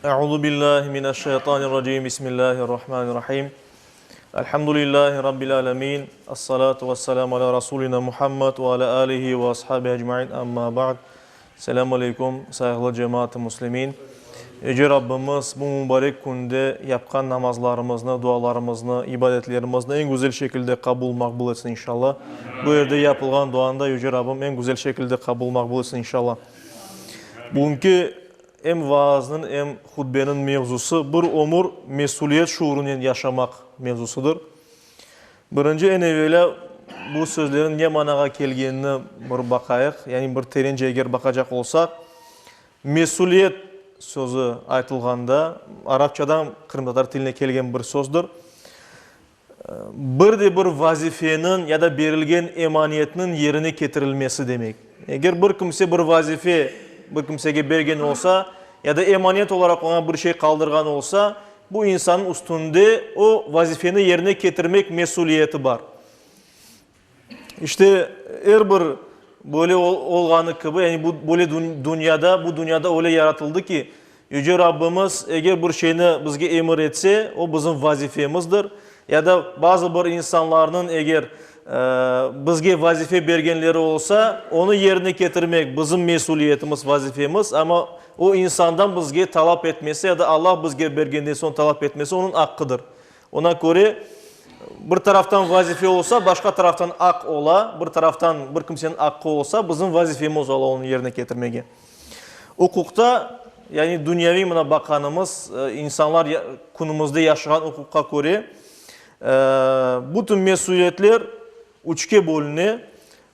Euzu billahi mineşşeytanirracim. Bismillahirrahmanirrahim. Elhamdülillahi rabbil alemin. Essalatu vesselamu ala rasulina Muhammed ve ala alihi ve ashabihi ecmain. Amma ba'd. Selamu aleykum, sayğılı cemaat-ı muslimin. Yüce Rabbimiz bu mübarek künde yapqan namazlarımıznı, dualarımıznı, ibadetlerimizni eñ güzel şekilde qabul, maqbul etsin inşallah. Bu yerde yapılğan duanı da Yüce Rabbim eñ güzel şekilde qabul, maqbul etsin inşallah. Bugünki em vaaznıñ, em hutbeniñ mevzusı bir ömür mesüliyet şuurınen yaşamaq mevzusıdır. Birinci, eñ evelâ, bu sözlerniñ ne manağa kelgenini bir baqayıq, yani bir terence eger baqacaq olsaq, mesüliyet sözü aytılğanda, arapçadan qırımtatar tiline kelgen bir sözdür, bir de bir vazifeniñ ya da berilgen emanetniñ yerine ketirilmesi demek. Eger bir kimse bir vazife bir kimsege bergen olsa, ya da emanet olaraq oña bir şey qaldırğan olsa, bu insannıñ üstünde o vazifeni yerine ketirmek mesüliyeti bar. İşte, er bir böyle olğanı kibi, yani bu böyle dünyada, bu dünyada öyle yaratıldı ki, Yüce Rabbimiz eger bir şeyni bizge emir etse, o bizim vazifemizdir. Ya da bazı bir insanlarnıñ eger bizge vazife bergenleri olsa, onı yerine ketirmek bizim mesüliyetimiz, vazifemiz, amma o insandan bizge talap etmesi ya da Allah bizge bergenden soñ talap etmesi onıñ aqqıdır. Ona köre, bir taraftan vazife olsa, başqa taraftan aq ola, bir taraftan bir kimseniñ aqqı olsa, bizim vazifemiz ola onı yerine ketirmege. Uquqta, yani dünyaviy mına baqqanımız, insanlar künümizde yaşağan uquqqa köre, bütün mesüliyetler üçke bölüne,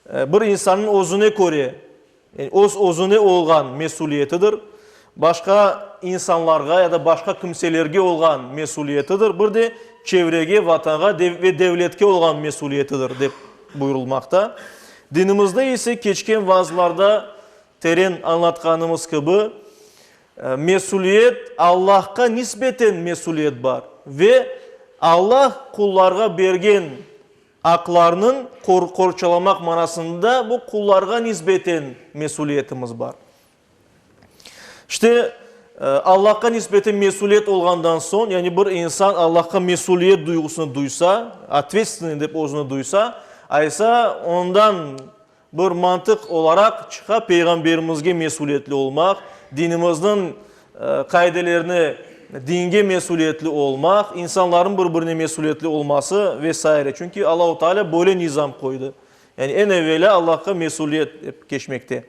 bir insannıñ özüne köre, yani öz-özüne olğan mesüliyetidir, başqa insanlarğa ya da başqa kimselerge olğan mesüliyetidir, bir de çevrege, vatanğa ve devletke olğan mesüliyetidir, dep buyurılmaqta. Dinimizde ise keçken vaazlarda Teren añlatqanımız kibi, mesüliyet, Allahqa nisbeten mesüliyet bar ve Allah qullarğa bergen aqlarnıñ qorçalamaq manasında bu qullarğa nisbeten mesüliyetimiz bar. İşte, Allahqa nisbeten mesüliyet olğandan soñ, yani bir insan Allahqa mesüliyet duyğusını duysa, otvetstvenniy dep özüni duysa, aysa ondan Bir mantıq olaraq çıqa, Peyğamberimizge mesüliyetli olmaq, dinimizniñ qaidelerine, dinge mesüliyetli olmaq, insanların bir-birine mesüliyetli olması ve saire. Çünki Allahu Teala böyle nizam qoydı. Yani eñ evelâ Allahqa mesüliyet dep keçmekte.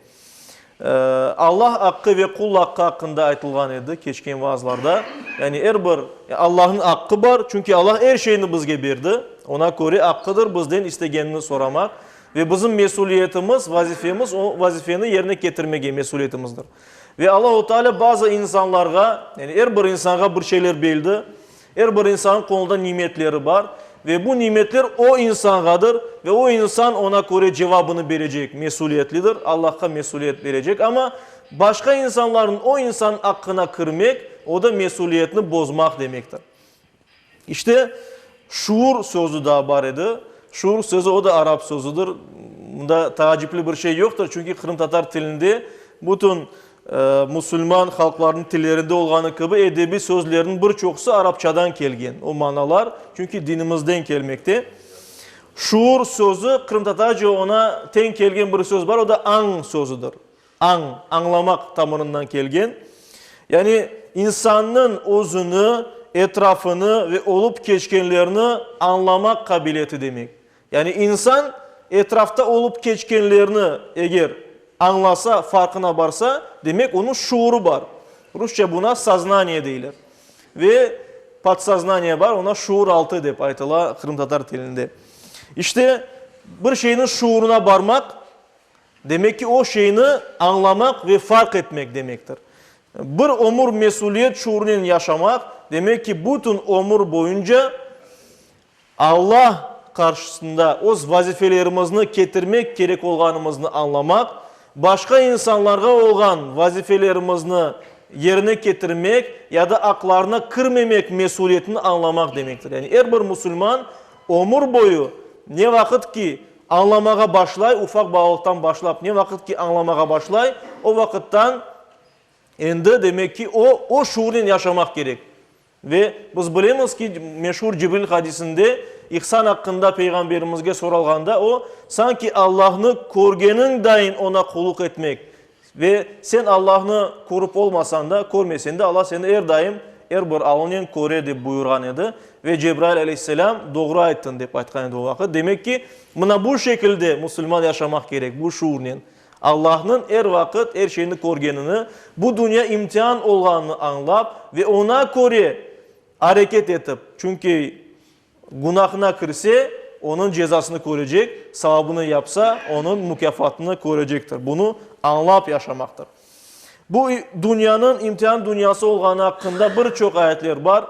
Allah aqqı ve qul aqqı aqqında aytılğan edi keçken vaazlarda. Yani er bir Allahnıñ aqqı bar, çünki Allah er şeyni bizge berdi, ona köre aqqıdır bizden istegenini soramaq. Ve bizim mesüliyetimiz, vazifemiz, o vazifeni yerine ketirmege mesüliyetimizdir. Ve Allahu Teala bazı insanlarğa, yani er bir insanğa bir şeyler beldi, er bir insannıñ qolunda nimetleri bar ve bu nimetler o insanğadır ve o insan ona köre cevabını berecek, mesüliyetlidir, Allahqa mesüliyet berecek, amma başqa insanlarnıñ o insannıñ aqqına kirmek, o da mesüliyetni bozmaq demektir. İşte, şuur sözü daa bar edi. Şuur sözü, o da arap sözüdir. Mında taacipli bir şey yoqtır, çünki qırımtatar tilinde bütün musulman halqlarınıñ tillerinde olğanı kibi edebiy sözlerniñ bir çoqusı arapçadan kelgen, o manalar, çünki dinimizden kelmekte. Şuur sözü, qırımtatarca oña teñ kelgen bir söz bar, o da añ sözüdir. Añ, añlamaq tamırından kelgen, yani insannıñ özüni, etrafını ve olıp keçkenlerni añlamaq qabiliyeti demek. Yani insan etrafta olıp keçkenlerni eger añlasa, farqına barsa, demek onıñ şuurı bar. Rusça buna soznaniye deyler. Ve podsoznaniye bar, ona şuur altı dep aytıla qırımtatar tilinde. İşte, bir şeyniñ şuurına barmaq, Demek ki, o şeyni añlamaq ve farq etmek demektir. Bir ömür mesüliyet şuurınen yaşamaq, demek ki, bütün ömür boyunca Alla qarşısında öz vazifelerimizni ketirmek kerek olğanımıznı añlamaq, başqa insanlarğa olğan vazifelerimizni yerine ketirmek ya da aqlarına kirmemek mesüliyetini añlamaq demektir. Yani er bir musulman ömür boyu ne vaqıt ki Añlamağa başlay, ufaq balalıqtan başlap, ne vaqıt ki añlamağa başlay, o vaqıttan. Endi, demek ki, o, o şuurnen yaşamaq kerek. Ve biz bilemiz ki, meşur Cibril hadisinde ihsan aqqında Peyğamberimizge soralğanda, o, sanki Allahnı körgeniñ dayın oña qulluq etmek ve sen Allahnı körip olmasañ da, körmeseñ de, Allah seni er daim, er bir alınen köre, dep buyurğan edi. Ve Cebrail aleyhisselâm, doğru ayttıñ, dep aytqan edi o vaqıt. Demek ki, mına bu şekilde musulman yaşamaq kerek, bu şuurnen. Allahnıñ er vaqıt er şeyni körgenini, bu dünya imtian olğanını añlap ve oña köre areket etip, çünki günahına kirse, onıñ cezasını körecek, savabını yapsa, onıñ mukâfatını körecektir. Bunı añlap yaşamaqtır. Bu dünyanıñ imtian dünyası olğanı aqqında bir çoq ayetler bar.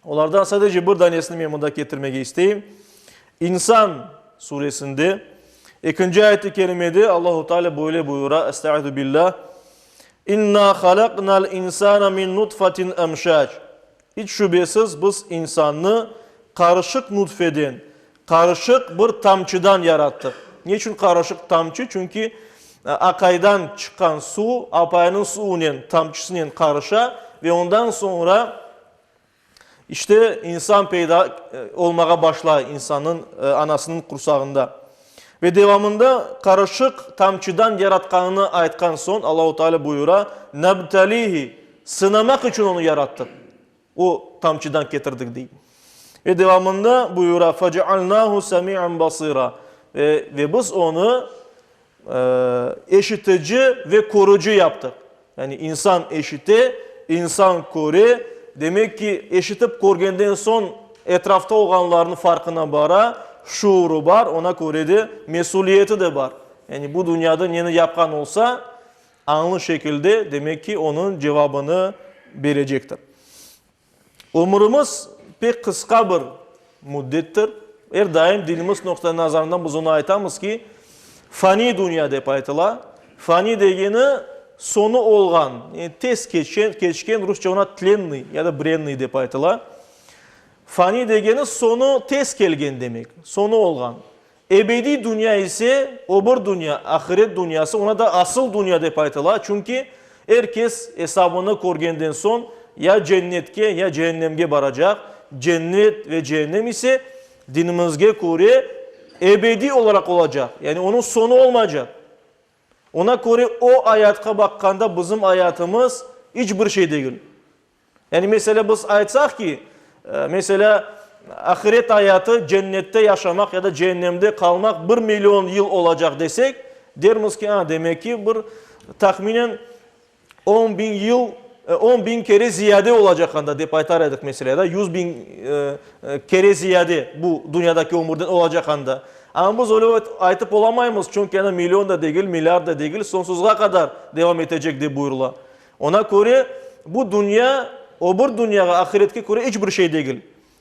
Olardan sadece bir danesini men mında ketirmege isteyim. İnsan suresinde ekinci ayet-i kerimede Allahu Teala böyle buyura, Estaizu billah, İnna halaqnal insana min nutfatin emşac. İç şübesiz biz insannı qarışıq nutfeden, qarışıq bir tamçıdan yarattıq. Ne içün qarışıq tamçı? Çünki aqaydan çıqqan suv apayınıñ suvunen, tamçısınen qarışa ve ondan soñra işte insan peyda olmağa başlay insannıñ anasınıñ qursağında. Ve devamında qarışıq tamçıdan yaratqanını aytqan soñ Allahu Teala buyura, Nabtalihi, sınamaq içün onı yarattıq. O tamçıdan ketirdik, dey. Ve devamında buyura, Fecealnahu semi'an basira. Ve, ve biz onı eşitici ve körüci yaptıq. Yani insan eşite, insan köre. Demek ki, eşitip körgenden soñ etrafta olğanlarnıñ farqına bara, şuurı bar, ona köre de mesüliyeti de bar. Yani bu dünyada neni yapqan olsa, añlı şekilde, demek ki, onıñ cevabını berecektir. Ömürimiz pek qısqa bir müddettir. Er daim dinimiz noqta-i nazarından biz onı aytamız ki, fani dünya dep aytıla. Fani degeni, soñu olğan, yani tez keçen, keçken, rusça oña tlennıy ya da brennıy dep aytıla. Fani degeni, soñu tez kelgen demek, soñu olğan. Ebediy dünya ise, o bir dünya, ahiret dünyası, oña da asıl dünya dep aytıla, çünki er kes esabını körgenden soñ ya cennetke, ya cehennemge baracaq, cennet ve cehennem ise dinimizge köre ebediy olaraq olacaq, yani onıñ soñu olmaycaq. Oña köre o ayatqa baqqanda bizim ayatımız iç bir şey degil. Yani, meselâ, biz aytsaq ki, meselâ, ahiret ayatı, cennette yaşamaq ya da cehennemde qalmaq bir million yıl olacaq desek, dermiz ki, a, demek ki, bir tahminen on biñ yıl, on biñ kere ziyade olacaq anda, dep aytar edik, meselâ, ya da 100 biñ kere ziyade bu dünyadaki ömürden olacaq anda. Amma biz öyle aytıp olamaymız, çünki ana million da degil, milliard da degil, soñsuzğa qadar devam etecek, dep buyurıla. Oña köre, bu dünya o bir dünyağa, ahiretke köre iç bir şey degil.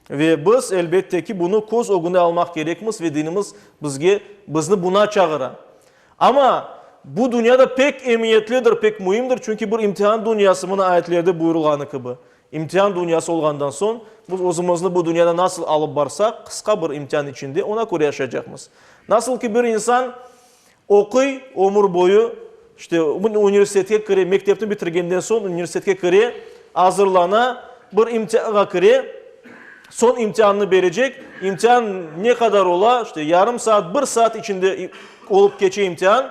Ve biz, elbette ki, bunı köz ögüne almaq kerekmiz ve dinimiz bizge, bizni buna çağıra. Amma bu dünya da pek emiyetlidir, pek müimdir, çünki bir imtihan dünyası, mına ayetlerde buyurılğanı kibi. İmtihan dünyası olğandan soñ, biz özümizni bu dünyada nasıl alıp barsaq, qısqa bir imtihan içinde oña köre yaşaycaqmız. Nasıl ki bir insan Oquy ömür boyu, işte, universitetke kire, mektepni bitirgenden soñ universitetke kire, azırlana, bir imtianğa kire, soñ imtiannı berecek. İmtian ne qadar ola? İşte, yarım saat, bir saat içinde olıp keçe imtian.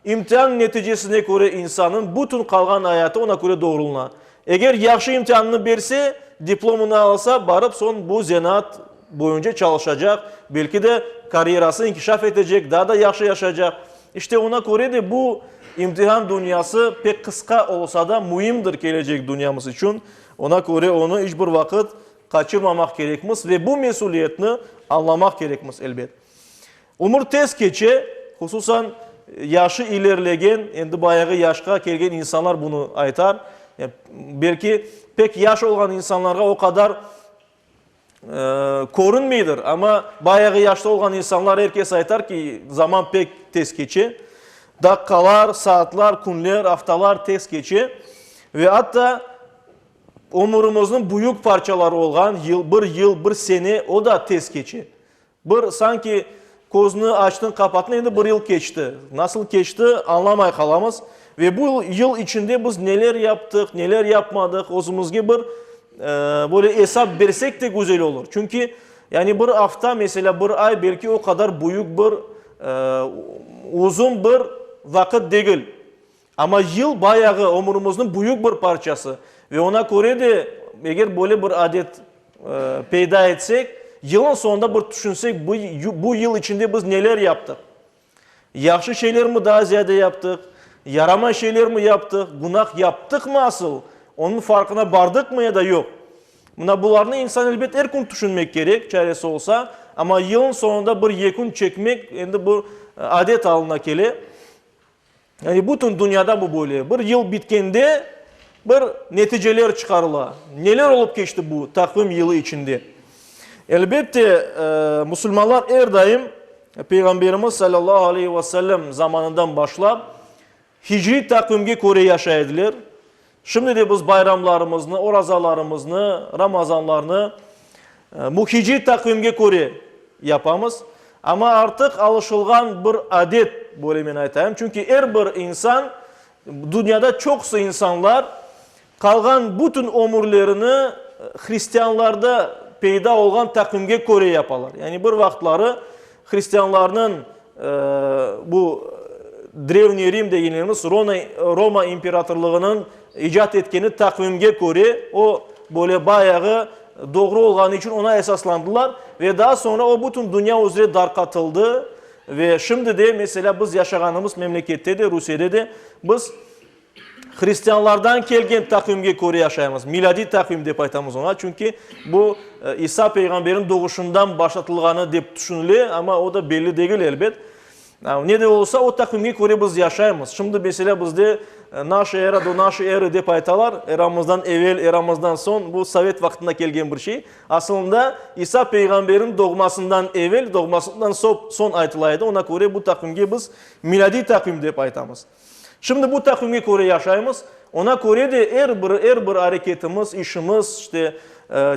İmtian neticesine köre insannıñ bütün qalğan ayatı ona köre doğrulana. Eger yahşı imtiannı berse, diplomını alsa, barıp soñ bu zenaat boyunca çalışacaq, belki de karyerası inkişaf etecek, daa da yahşı yaşaycaq. İşte oña köre de bu imtihan dünyası pek qısqa olsa da, müimdir kelecek dünyamız içün. Oña köre onı iç bir vaqıt qaçırmamaq kerekmiz ve bu mesüliyetni añlamaq kerekmiz, elbet. Ömür tez keçe, hususan yaşı ilerilegen, endi bayağı yaşqa kelgen insanlar bunı aytar. Belki pek yaş olğan insanlarğa o qadar körünmeydir, amma bayağı yaşta olğan insanlar er kes aytar ki, zaman pek tez keçe. Daqqalar, saatlar, künler, aftalar tez keçe ve atta ömürimizniñ büyük parçaları olğan yıl, bir yıl, bir sene, o da tez keçe. Bir sanki. közni açtıñ, qapattın, endi bir yıl keçti. Nasıl keçti, añlamay qalamız. Ve bu yıl içinde biz neler yaptıq, neler yapmadıq, özümizge bir böyle esap bersek de güzel olur. Çünki yani bir afta, meselâ, bir ay belki o qadar büyük bir, uzun bir vaqıt degil. Amma yıl bayağı ömrümizniñ büyük bir parçası ve oña köre de, eger böyle bir adet peyda etsek, yılın soñunda bir tüşünsek, bu yıl içinde biz neler yaptıq? Yahşı şeylermi daa ziyade yaptıq, yaramay şeylermi yaptıq, günah yaptıqmı asıl, onıñ farqına bardıqmı ya da yoq? Mına bularnı insan elbet er kün tüşünmek kerek, çaresi olsa, amma yılın soñunda bir yekün çekmek endi bu adet alına kele. Yani bütün dünyada bu böyle. Bir yıl bitkende bir neticeler çıqarıla. Neler olıp keçti bu taqvim yılı içinde? Elbette, musulmanlar er daim Peyğamberimiz salâllahu aleyhi ve sellem zamanından başlap hicriy taqvimge köre yaşay ediler. Şimdi de biz bayramlarımıznı, orazalarımıznı, Ramazanlarnı bu hicriy taqvimge köre yapamız. Amma artıq alışılğan bir adet, böyle men aytayım, çünki er bir insan, dünyada çoqusı insanlar qalğan bütün ömürlerini hristianlarda peyda olğan taqvimge köre yapalar. Yani bir vaqıtları hristianlarnıñ bu Drevniy Rim degenlerimiz Roma imperatorlığınıñ icat etkeni taqvimge köre, o böyle bayağı doğru olğanı içün oña esaslandılar ve daa soñra o bütün dünya üzre darqatıldı ve şimdi de, meselâ, biz yaşağanımız memlekette de, Rusiyede de biz Hristianlardan kelgen taqvimge köre yaşaymız, miladiy taqvim dep aytamız oña, çünki bu İsa peyğamberniñ doğuşından başlatılğanı dep tüşünile, amma o da belli degil, elbet. Ne de olsa, o taqvimge köre biz yaşaymız. Şimdi, meselâ, bizde naşa era do naşa erı dep aytalar, eramızdan evel, eramızdan soñ, bu sovet vaqtında kelgen bir şey. Asılında, İsa peyğamberniñ doğmasından evel, doğmasından soñ aytıla edi, oña köre bu taqvimge biz miladiy taqvim dep aytamız. Şimdi bu taqvimge köre yaşaymız, oña köre de er bir, er bir areketimiz, işimiz, işte,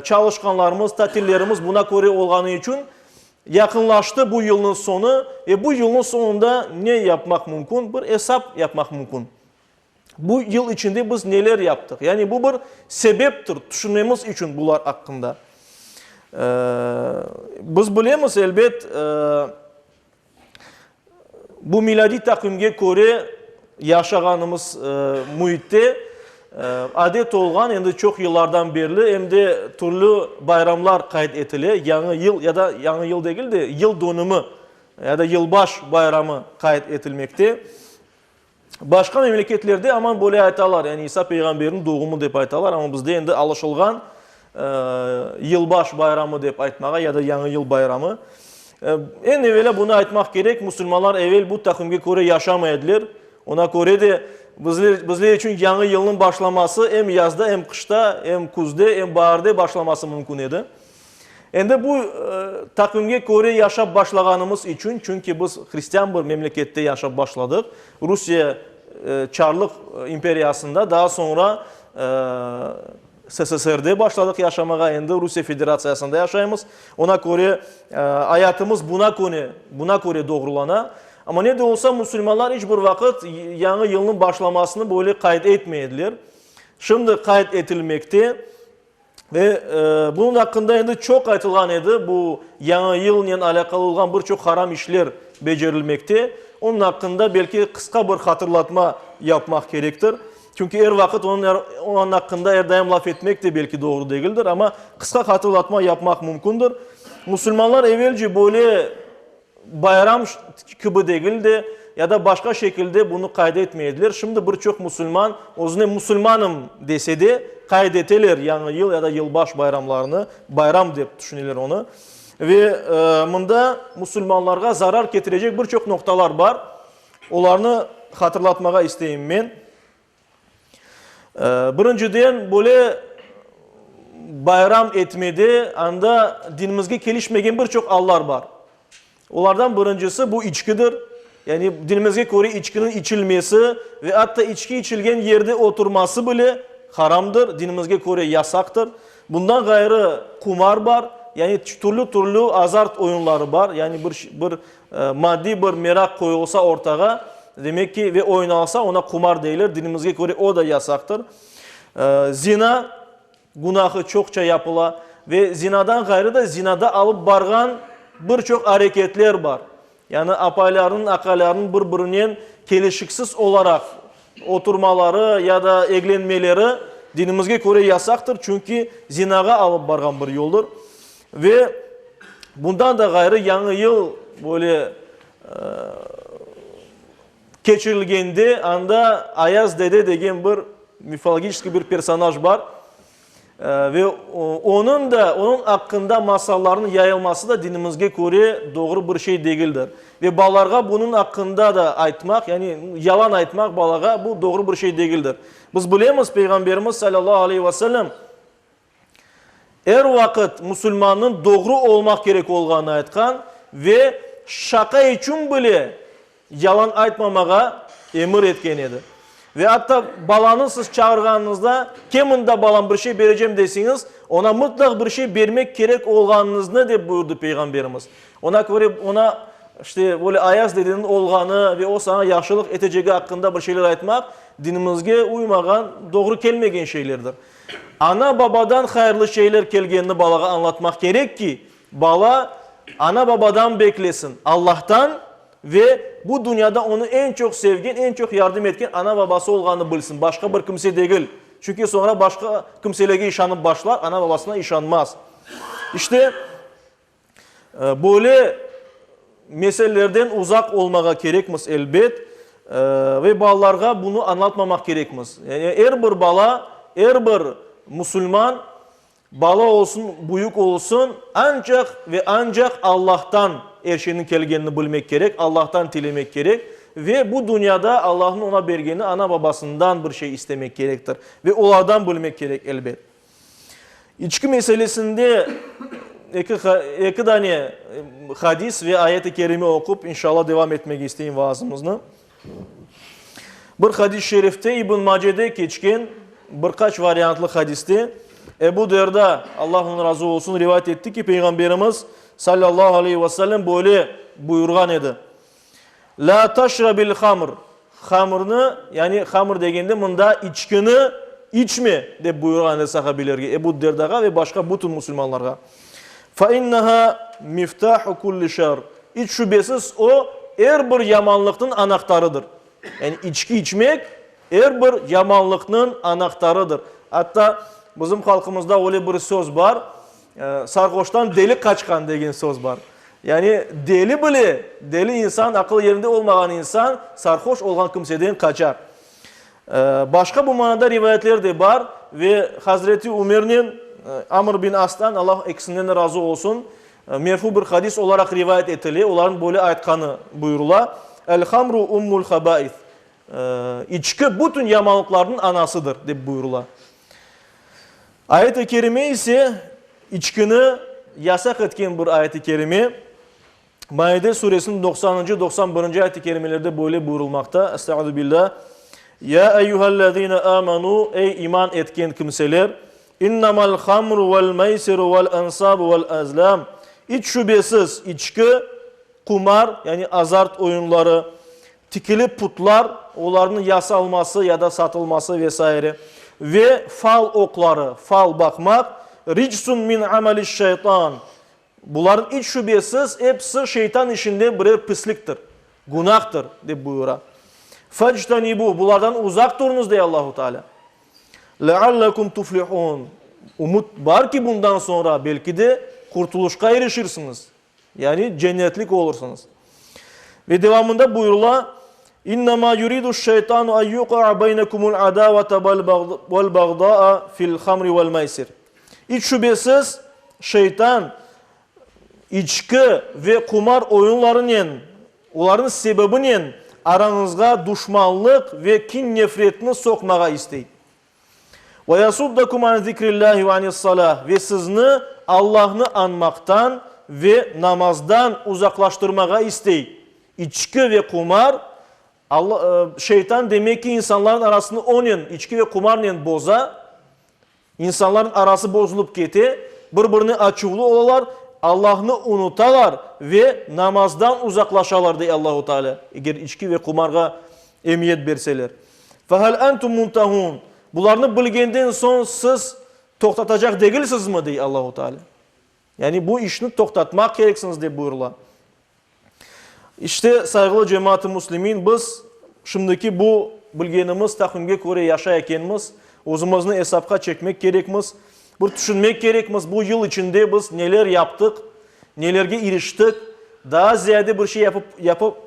çalışqanlarımız, tatillerimiz buna köre olğanı içün yaqınlaştı bu yılnıñ soñu ve bu yılnıñ soñunda ne yapmaq mümkün? Bir esap yapmaq mümkün. Bu yıl içinde biz neler yaptıq? Yani bu bir sebeptir tüşünmemiz içün bular aqqında. Biz bilemiz, elbet, Bu miladiy taqvimge köre yaşağanımız müitte adet olğan, endi çoq yıllardan berli em de türlü bayramlar qayd etile, Yañı yıl ya da Yañı yıl degil de, yıl dönümi ya da yılbaş bayramı qayd etilmekte. Başqa memleketlerde aman böyle aytalar, yani İsa peyğamberniñ doğumı dep aytalar, amma bizde endi alışılğan Yılbaş bayramı dep aytmağa ya da Yañı yıl bayramı. Eñ evelâ bunı aytmaq kerek, musulmanlar evel bu taqvimge köre yaşamay ediler. Ona köre de bizler, bizler içün Yañı yılnıñ başlaması em yazda, em qışta, em küzde, em baarde başlaması mümkün edi. Endi bu taqvimge köre yaşap başlağanımız içün, çünki biz hristian bir memlekette yaşap başladıq, Rusiye çarlıq imperiyasında, daa soñra SSSRde başladıq yaşamağa, endi Rusiye Federatsiyasında yaşaymız, ona köre ayatımız buna köne, buna köre doğrulana. Amma ne de olsa, musulmanlar iç bir vaqıt yañı yılnıñ başlamasını böyle qayd etmey ediler. Şimdi qayd etilmekte. Ve bunıñ aqqında endi çoq aytılğan edi, bu Yañı yılnen alâqalı olğan bir çoq haram işler becerilmekte. Onıñ aqqında belki qısqa bir hatırlatma yapmaq kerektir. Çünki er vaqıt onıñ aqqında er daim laf etmek de belki doğru degildir, amma qısqa hatırlatma yapmaq mümkündir. Musulmanlar evelce böyle bayram kibi degil de, ya da başqa şekilde bunı qayd etmey ediler. Şimdi bir çoq musulman özüne musulmanım dese de, qayd eteler Yañı yıl ya da yılbaş bayramlarını, bayram dep tüşüneler onı. Ve mında musulmanlarğa zarar ketirecek bir çoq noqtalar bar. Olarnı hatırlatmağa isteyim men. Birinciden, böyle bayram etmede anda dinimizge kelişmegen bir çoq allar bar. Olardan birincisi bu içkidir. Yani dinimizge köre içkiniñ içilmesi ve atta içki içilgen yerde oturması bile haramdır, dinimizge köre yasaqtır. Bundan ğayrı qumar bar. yani türlü-türlü azart oyunları bar, yani bir bir maddiy bir meraq qoyulsa ortağa, demek ki, ve oynalsa, ona qumar deyler, dinimizge köre o da yasaqtır. Zina günahı çoqça yapıla ve zinadan ğayrı da zinada alıp barğan bir çoq areketler bar. Yani apaylarnıñ, aqaylarnıñ bir-birinen kelişiksiz olaraq oturmaları ya da eglenmeleri dinimizge köre yasaqtır, çünki zinağa alıp barğan bir yoldır. Ve bundan da ğayrı Yañı yıl böyle keçirilgende anda Ayaz dede degen bir mifologическiy bir personaj bar. Ve onıñ da, onıñ aqqında masallarnıñ yayılması da dinimizge köre doğru bir şey degildir. Ve balalarğa bunıñ aqqında da aytmaq, yani yalan aytmaq balağa, bu doğru bir şey degildir. Biz bilemiz, Peyğamberimiz salâllahu aleyhi ve sellem er vaqıt musulmannıñ doğru olmaq kerek olğanını aytqan ve şaqa içün bile yalan aytmamağa emir etken edi. Ve atta balanı siz çağırğanıñızda, Kel mında, balam, bir şey berecem deseñiz, oña mıtlaq bir şey bermek kerek olğanıñıznı, dep buyurdı Peyğamberimiz. Oña köre, oña, işte, böyle Ayaz dedeniñ olğanı ve o saña yahşılıq etecegi aqqında bir şeyler aytmaq, dinimizge uymağan, doğru kelmegen şeylerdir. Ana-babadan hayırlı şeyler kelgenini balağa añlatmaq kerek ki, Bala ana-babadan beklesin, Allahtan ve bu dünyada onı eñ çoq sevgen, eñ çoq yardım etken ana-babası olğanını bilsin, başqa bir kimse degil. Çünki soñra başqa kimselerge işanıp başlar, ana-babasına işanmaz. İşte, böyle meselelerden uzaq olmağa kerekmiz, elbet, ve balalarğa bunı añlatmamaq kerekmiz. Yani er bir bala, er bir musulman Bala olsun, büyük olsun, ancaq ve ancaq Allahtan er şeyniñ kelgenini bilmek kerek, Allahtan tilemek kerek ve bu dünyada Allahnıñ oña bergeni ana-babasından bir şey istemek kerektir ve olardan bilmek kerek, elbet. İçki meselesinde eki, eki dane hadis ve ayet-i kerime oqup, inşallah, devam etmege isteyim vaazımıznı. Bir hadis-i şerifte, İbn Macede keçken bir qaç variantlı hadiste, Ebu Derda, Allah ondan razı olsun, rivayet etti ki, Peyğamberimiz, sallallahu aleyhi ve sellem, böyle buyurğan edi, La taşrabil hamr, hamrnı, yani hamr degende mında içkini içme, dep buyurğan edi sahabelerge, Ebu Derdağa ve başqa bütün musulmanlarğa. Fa innaha miftahu kulli şer, İç şübesiz, o, er bir yamanlıqnıñ anahtarıdır. Yani içki içmek, er bir yamanlıqnıñ anahtarıdır. Atta bizim halqımızda öyle bir söz bar, sarhoştan deli qaçqan degen söz bar. Yani deli bile, deli insan, aqıl yerinde olmağan insan sarhoş olğan kimseden qaçar. Başqa bu manada rivayetler de bar ve Hazreti Ümernen Amr bin Astan, Allah ekisinden de razı olsun, merfu bir hadis olaraq rivayet etile, olarnıñ böyle aytqanı buyurıla, El-hamru ummul habais, İçki bütün yamanlıqlarnıñ anasıdır, dep buyurıla. Ayet-i kerime ise içkini yasaq etken bir ayet-i kerime. Maide suresiniñ doqsanıncı, 91-nci ayet-i kerimelerde böyle buyurılmaqta, Estaizu billah, Ya eyyühellezine amanu, ey iman etken kimseler, innamal hamru vel meysiru vel ensabu vel ezlam, iç şübesiz içki, qumar, yani azart oyunları, tikili putlar, olarnıñ yasalması ya da satılması ve saire, ve fal oqları, fal baqmaq, ricsun min ameliş-şeytan, Bularnıñ iç şübesiz episi şeytan işinden birer pisliktir, günahtır, dep buyura. Fectenibuh, bulardan uzaq turuñız, dey Allahu Teala. Leallekum tuflihun, ümüt bar ki, bundan soñra, belki de, qurtulışqa irişirsiñiz, yani cennetlik olursıñız. Ve devamında buyurıla, İnnemâ yuriduş-şeytanu en yuqa'a beynekumul adâvete vel-bagdâ'a fil-hamri vel-meysir. İç şübesiz, şeytan içki ve qumar oyunlarınen, olarnıñ sebebinen arañızğa duşmanlıq ve kin-nefretni soqmağa istey. Ve yasuddakum an zikrillâhi ve anis-salâh, ve sizni Allahnı añmaqtan ve namazdan uzaqlaştırmağa istey. İçki ve qumar, Alla, şeytan demek ki, insanların arasını onen, içki ve qumarnen boza, İnsanlarnıñ arası bozulıp kete. Bir-birine açuvlı olalar, Allahnı unutalar ve namazdan uzaqlaşalar, dey Allahu Teala, eger içki ve qumarğa emiyet berseler. Fehel entum muntahun, bularnı bilgenden soñ siz toqtatacaq degilsizmi, dey Allahu Teala. Yani bu işni toqtatmaq kereksiñiz, dep buyurıla. İşte, sayğılı cemaat-ı müslimin, biz şimdiki bu bilgenimiz taqvimge köre yaşay ekenmiz, özümizni esapqa çekmek kerekmiz, bir tüşünmek kerekmiz, bu yıl içinde biz neler yaptıq, nelerge iriştik, daa ziyade bir şey yapıp, yapıp,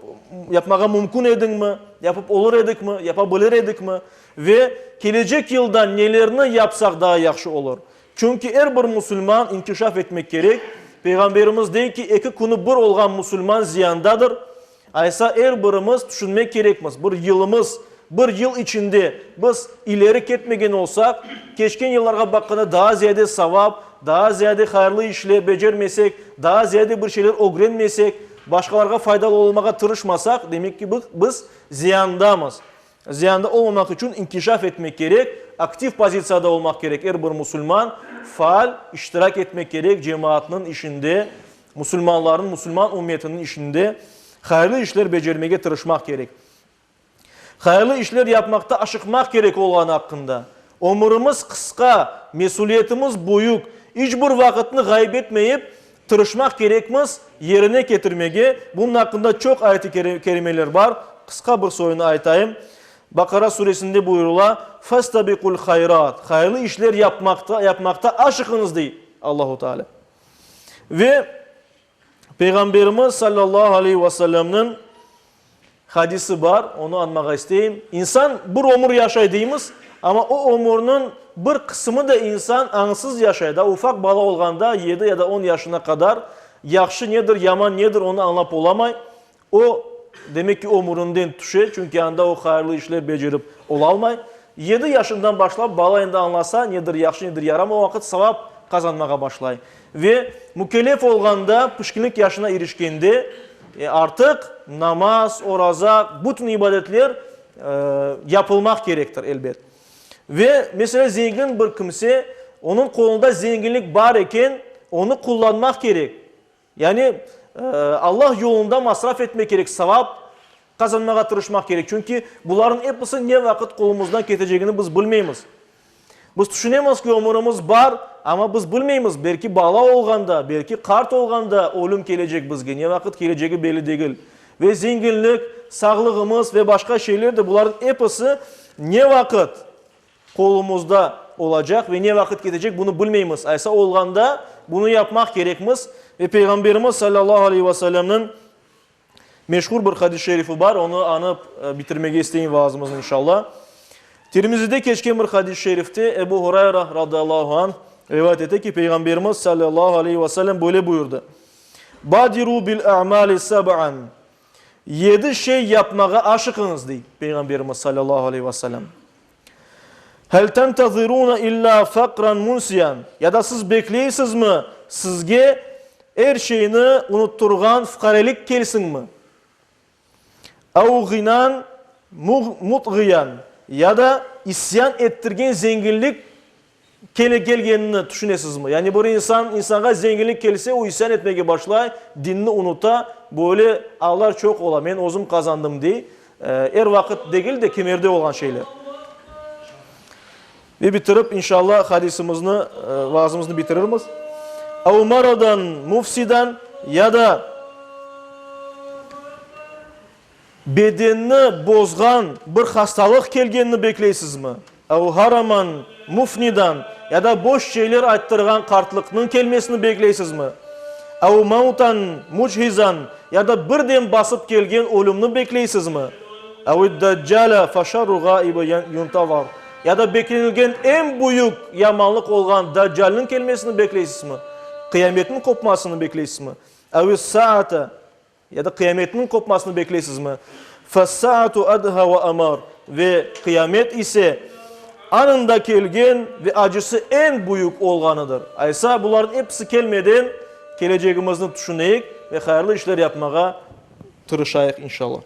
yapmağa mümkün ediñmi, yapıp olur edikmi, yapa bilir edikmi ve kelecek yılda nelerni yapsaq daa yahşı olur. Çünki er bir musulman inkişaf etmek kerek. Peyğamberimiz dey ki, eki künü bir olğan musulman ziyandadır. Aysa er birimiz tüşünmek kerekmiz, bir yılımız, bir yıl içinde biz ileri ketmegen olsaq, keçken yıllarğa baqqanda daa ziyade savap, daa ziyade hayırlı işler becermesek, daa ziyade bir şeyler ögrenmesek, başqalarğa faydalı olmağa tırışmasaq, demek ki, biz ziyandamız. Ziyanda olmamaq içün inkişaf etmek kerek, aktiv pozitsiyada olmaq kerek, er bir musulman faal iştirak etmek kerek cemaatnıñ işinde, musulmanlarnıñ, musulman ümmetiniñ işinde hayırlı işler becermege tırışmaq kerek. Hayırlı işler yapmaqta aşıqmaq kerek olğanı aqqında. Ömürimiz qısqa, mesüliyetimiz büyük, iç bir vaqıtnı ğayıp etmeyip, Tırışmaq kerekmiz yerine ketirmege. Bunıñ aqqında çoq ayet-i kerimeler bar. Qısqa bir soyunı aytayım. Baqara suresinde buyurıla, Festabiqul hayrat, hayırlı işler yapmaqta, yapmaqta aşıqıñız, dey Allahu Teala. Ve Peyğamberimiz sallallahu aleyhi ve sellemniñ Hadisi bar, onı añmağa isteyim. İnsan bir ömür yaşay deymiz, amma o ömürniñ bir qısımı da insan añsız yaşay. Daa ufaq bala olğanda, yedi ya da on yaşına qadar, yahşı nedir, yaman nedir, onı añlap olamay. O, demek ki, ömürinden tüşe, çünki anda o hayırlı işler becerip olalmay. Yedi yaşından başlap bala endi añlasa, nedir yahşı, nedir yaram, o vaqıt savap qazanmağa başlay. Ve mükellef olğanda, pişkinlik yaşına irişkende, artıq namaz, oraza, bütün ibadetler yapılmaq kerektir, elbet. Ve, meselâ, zengin bir kimse, onıñ qolunda zenginlik bar eken, onı qullanmaq kerek. Yani, Allah yolunda masraf etmek kerek, savap qazanmağa tırışmaq kerek. Çünki bularnıñ episi ne vaqıt qolumızdan ketecegini biz bilmeymiz. Biz tüşünemiz ki, ömürimiz bar, amma biz bilmeymiz, belki bala olğanda, belki qart olğanda ölüm kelecek bizge, ne vaqıt kelecegi belli degil. Ve zenginlik, sağlığımız ve başqa şeyler de, bularnıñ episi ne vaqıt qolumızda olacaq ve ne vaqıt ketecek, bunı bilmeymiz. Aysa olğanda bunı yapmaq kerekmiz. Ve Peyğamberimiz salâllahu aleyhi ve sellemniñ Meşhur bir hadis-i şerifi bar, onı añıp bitirmege isteyim vaazımıznı inşallah. Tirmizide keçken bir hadis-i şerifte Ebu Hurayra radıyallahu anh rivayet ete ki, Peyğamberimiz sallallahu aleyhi ve sellem böyle buyurdı, Badiru bil a'mali seb'an, Yedi şey yapmağa aşıqıñız, dey Peyğamberimiz sallallahu aleyhi ve sellem. Hel tentaziruna illa faqran munsiyan, ya da siz bekleysizmi, sizge er şeyni unutturğan fuqarelik kelsinmi? Av ğinan mutğiyan, ya da isyan ettirgen zenginlik kele kelgenini tüşünesizmi? Yani bir insan, insanğa zenginlik kelse, o isyan etmege başlay, dinni unuta, böyle allar çoq ola, men özüm qazandım dey. Er vaqıt degil de, kimerde olğan şeyler. Ve bitirip, inşallah, hadisimizni, vaazımıznı bitirirmiz. Av maradan mufsidan, ya da Bedenni bozğan bir hastalıq kelgenini bekleysizmi? Av haraman mufnidan ya da boş şeyler ayttırğan qartlıqnıñ kelmesini bekleysizmi? Av mautan muchizan ya da birden basıp kelgen ölümni bekleysizmi? Avi'd-daccala faşarru gaibi yuntazar ya da beklenilgen eñ büyük yamanlıq olğan Daccalnıñ kelmesini bekleysizmi? Qıyametniñ qopmasını bekleysizmi? Avi's-saata Ya da qıyametniñ qopmasını bekleysizmi? Fes-saatu adha ve amar, ve qıyamet ise anında kelgen ve acısı eñ büyük olğanıdır. Aysa, bularnıñ episi kelmeden kelecegimizni tüşüneyik ve hayırlı işler yapmağa tırışayıq, inşallah.